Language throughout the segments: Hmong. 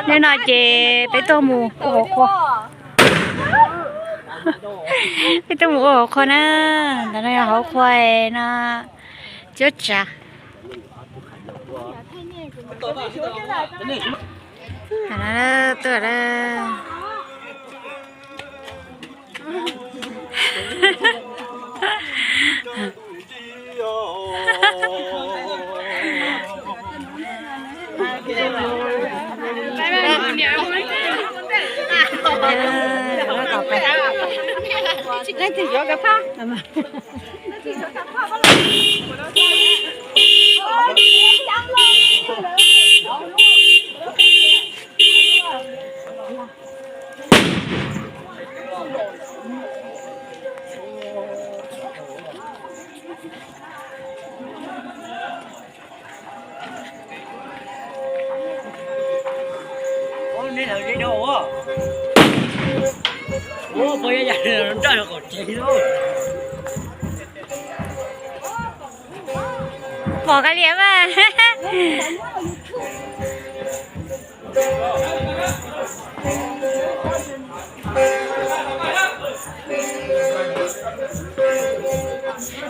Hnub no ces peb tuaj mus ua hauv qhua. Peb tuaj mus ua hauv qhua na. Ntawm no yog hauv qhua no, cuab tsav. Tuaj. Pom kab liam mas.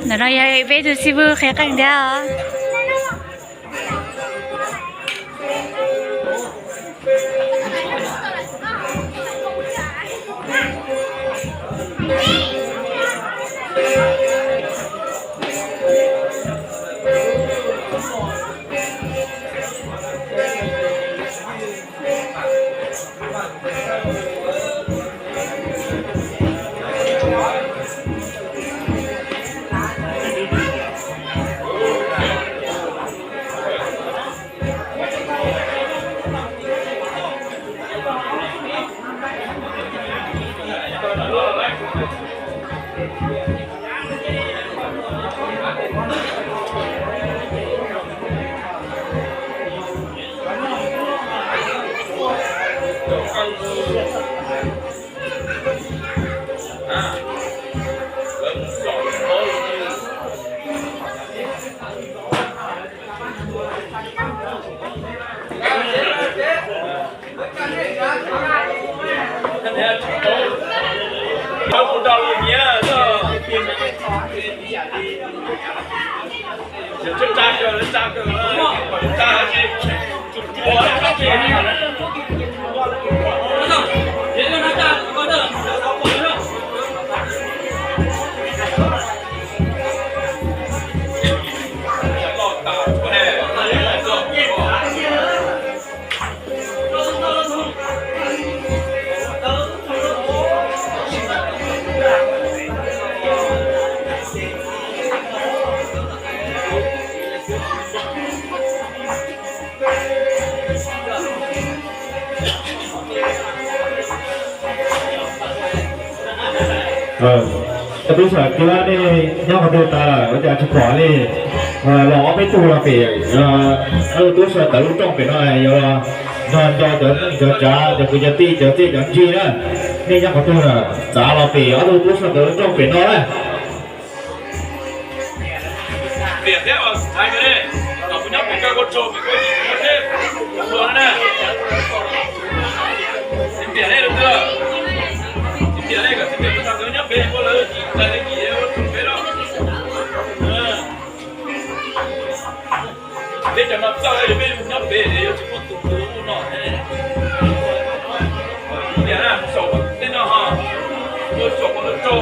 Ntawm no yog peb tus xib fwb qhia qeej thiab os. Tub sawm cuab nej nyob qhov twg tas lawm ua cas tsis pom li? Los ob peb tug los pem, tub sawv tawv lub rooj pem no, yog nrog nco cov neej cov tsav, cov kwv cov tij, cov txiaj cov ntsig na. Nej nyob qhov twg na, txav los pem ob tug tub sawv tawv lub rooj pem no na. Peb cov no txawj, peb nyob pem yuav tsis muaj tus tus ua no. Tias na, saum tej no ho, ua saum qhov lawv tso.